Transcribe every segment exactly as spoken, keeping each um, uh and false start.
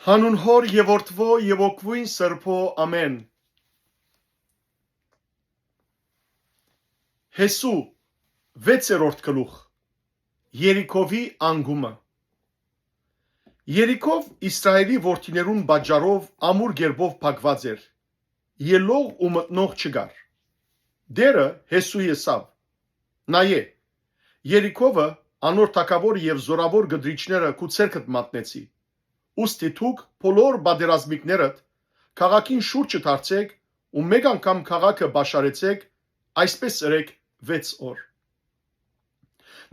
Հանուն Հօր եւ Որդւոյ եւ Հոգւոյն Սրբոյ, ամէն։ Յեսու, վեցերորդ գլուխ։ Երիքովի անկումը։ Երիքով Իսրայէլի որդիներուն պատճառով ամուր կերպով փակուած էր, ելլող ու մտնող չկար։ Տէրը Յեսու ըսաւ. «Նայէ, Երիքովը, անոր թագաւորը եւ զօրաւոր կտրիչները քու ձեռքդ մատնեցի։ Ուստի դուք բոլոր պատերազմիկներդ քաղաքին շուրջը դարձէք ու մէկ անգամ քաղաքը պաշարեցէք, այսպէս ըրէք վեց օր»։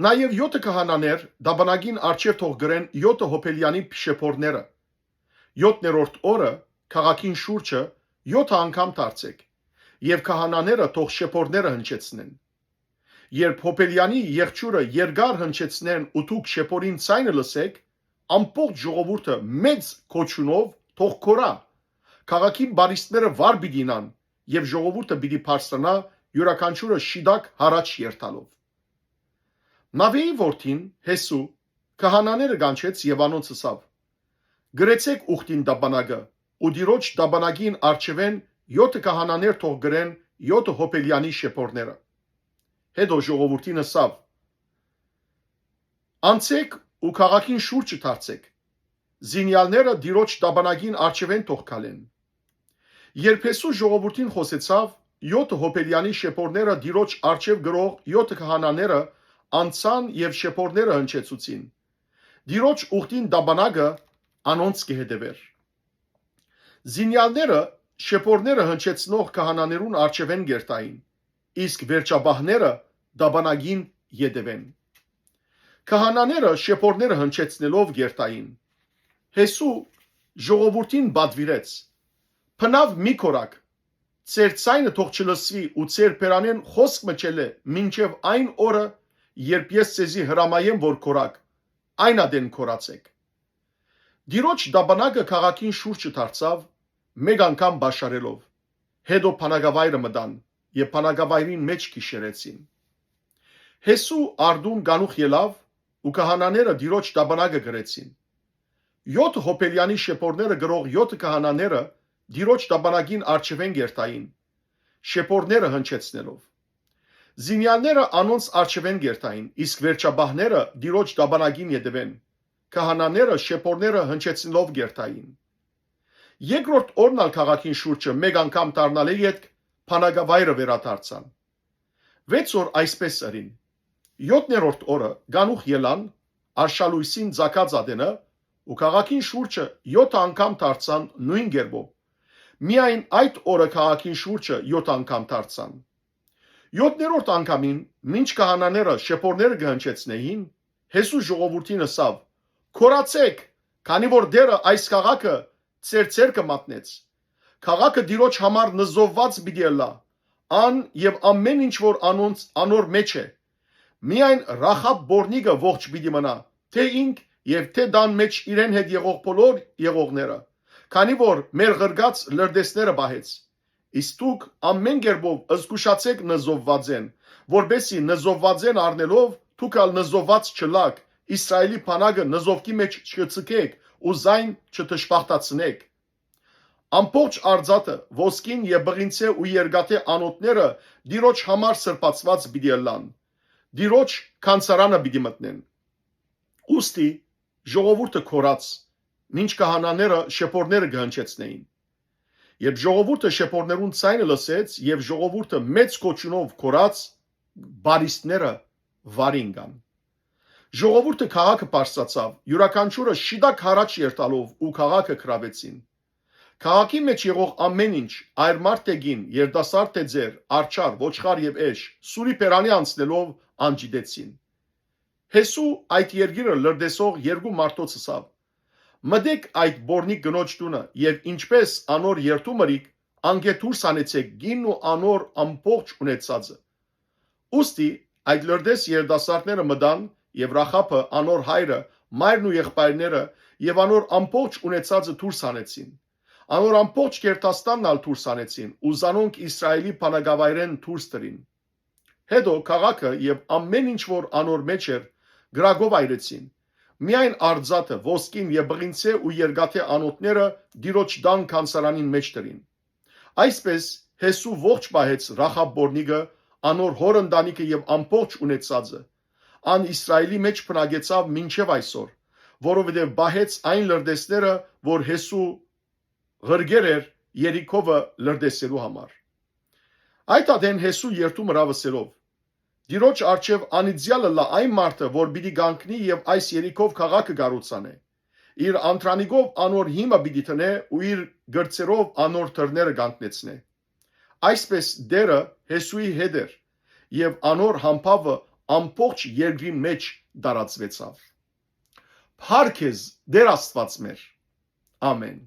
Նաեւ եօթը քահանաներ տապանագին առջեւ թող կրեն եօթը Յոբելեանի շեփորները։ Եօթներորդ օրը քաղաքին շուրջը եօթը անգամ դարձէք եւ քահանաները թող շեփորները հնչեցնեն։ Երբ Յոբելեանի եղջիւրը երկար հնչեցնեն ու դուք շեփորին ձայնը լսէք, ամբողջ ժողովուրդը մեծ կոչունով թող գոռայ։ Քաղաքին պարիսպները վար պիտի իյնան եւ ժողովուրդը պիտի բարձրանայ, իւրաքանչիւրը շիտակ յառաջ երթալով։ Նավէի որդին՝ Յեսու, քահանաները կանչեց եւ անոնց ըսաւ. «Կրեցէք ուխտին տապանագը ու Տիրոջ տապանագին առջեւէն եօթը քահանաներ թող կրեն եօթը Յոբելեանի շեփորները»։ Հետո ժողովուրդին ըսաւ. «Անցէք ու քաղաքին շուրջը դարձէք, զինեալները Տիրոջ տապանագին առջեւէն թող քալեն»։ Երբ Յեսու ժողովուրդին խօսեցաւ, եօթը Յոբելեանի շեփորները Տիրոջ առջեւ կրող եօթը քահանաները անցան եւ շեփորները հնչեցուցին։ Տիրոջ ուխտին տապանագը անոնց կը հետեւէր։ Զինեալները շեփորները հնչեցնող քահանաներուն առջեւէն կ'երթային, իսկ վերջապահները տապանագին ետեւէն։ Քահանաները շեփորները հնչեցնելով կ'երթային։ Յեսու ժողովուրդին պատուիրեց. «Բնաւ մի գոռաք, ձեր ձայնը թող չլսուի ու ձեր բերանէն խօսք մը չելլէ մինչեւ այն օրը, երբ ես ձեզի հրամայեմ որ գոռաք, այն ատեն գոռացէք»։ Տիրոջ տապանագը քաղաքին շուրջը դարձաւ, մէկ անգամ պաշարելով։ Հետո բանակավայրը մտան եւ բանակավայրին մէջ գիշերեցին։ Յեսու արտուն կանուխ ելաւ ու քահանաները Տիրոջ տապանագը կրեցին։ Եօթ Յոբելեանի շեփորները կրող եօթը քահանաները Տիրոջ տապանագին առջեւէն կ'երթային, շեփորները հնչեցնելով։ Զինեալները անոնց առջեւէն կ'երթային, իսկ վերջապահները Տիրոջ տապանագին ետեւէն, քահանաները շեփորները հնչեցնելով կ'երթային։ Երկրորդ օրն ալ քաղաքին շուրջը մէկ անգամ դառնալէ ետք բանակավայրը վերադարձան։ Վեց օր այսպէս ըրին։ Եօթներորդ օրը կանուխ ելան, արշալոյսին ծագած ատենը, ու քաղաքին շուրջը եօթ անգամ դարձան նոյն կերպով։ Միայն այդ օրը քաղաքին շուրջը եօթ անգամ դարձան։ Եօթներորդ անգամին, մինչ քահանաները շեփորները կը հնչեցնէին, Յեսու ժողովուրդին ըսաւ. «Գոռացէք, քանի որ Տէրը այս քաղաքը ձեր ձեռքը մատնեց։ Քաղաքը Տիրոջ համար նզովուած պիտի ըլլայ, ան եւ ամէն ինչ որ անոնց անոր մէջ է։ Միայն Ռախաբ պոռնիկը ողջ պիտի մնայ, թէ ինք եւ թէ տան մէջ իրեն հետ եղող բոլոր եղողները, քանի որ մեր ղրկած լրտեսները պահեց։ Իսկ դուք ամէն կերպով զգուշացէք նզովուածէն, որպէսզի նզովուածէն առնելով դուք ալ նզովուած չըլլաք, Իսրայէլի բանակը նզովքի մէջ չցկեք ու զայն չդժբախտացնեք։ Ամբողջ արծաթը, ոսկին եւ պղինձէ ու երկաթէ անոթները Տիրոջ համար սրբացուած պիտի ըլլան, Տիրոջ գանձարանը պիտի մտնեն»։ Ուստի ժողովուրդը գոռաց, մինչ քահանաները շեփորները կը հնչեցնէին։ Երբ ժողովուրդը շեփորներուն ձայնը լսեց եւ ժողովուրդը մեծ կոչունով գոռաց, պարիսպները վար ինկան։ Ժողովուրդը քաղաքը բարձրացաւ, իւրաքանչիւրը շիտակ յառաջ երթալով ու քաղաքը գրաւեցին։ Քաղաքի մէջ եղող ամէն ինչ, այր մարդ թէ կին, երիտասարդ թէ ծեր, արջառ, ոչխար եւ էշ, սուրի բերանի անցնելով անջիտեցին։ Յեսու այդ երկիրը լրտեսող երկու մարդոց ըսաւ. «Մտէք այդ պոռնիկ կնոջ տունը եւ ինչպէս անոր երդում ըրիք, անկէ դուրս հանեցէք կինն ու անոր ամբողջ ունեցածը»։ Ուստի այդ լրտես երիտասարդները մտան եւ Ռախաբը, անոր հայրը, մայրն ու եղբայրները եւ անոր ամբողջ ունեցածը դուրս հանեցին։ Անոր ամբողջ գերդաստանն ալ դուրս հանեցին ու զանոնք Իսրայէլի բանակավայրէն դուրս դրին։ Հետո քաղաքը եւ ամէն ինչ որ անոր մէջ էր, կրակով այրեցին։ միայն արծաթը, ոսկին եւ բղինցէ ու երկաթէ անոթները Տիրոջ տան գանձարանին մէջ դրին։ Այսպէս Յեսու ողջ պահեց Ռախաբ պոռնիկը անոր հօր ընտանիքը եւ ամբողջ ունեցածը։ Ան Իսրայելի մէջ բնակեցաւ մինչեւ այսօր, որովհետեւ պահեց այն լրտեսները, որ Յեսու ղրկեր էր Երիքովը լրտեսերու համար։ Այդ ատեն Յեսու երթու մրաւ ըսելով. «Տիրոջ առջեւ անիծեալ ըլլայ այն մարդը, որ պիտի կանգնի եւ այս Երիքով քաղաքը կառուցանէ։ Իր անդրանիկով անոր հիմը պիտի դնէ ու իր կրծերով անոր դռները կանգնեցնէ»։ Այսպէս Տէրը Յեսուի հետ էր, եւ անոր համբաւը ամբողջ երկրին մէջ տարածուեցաւ։ Փառք քեզ, Տէր Աստուած մեր։ Ամէն։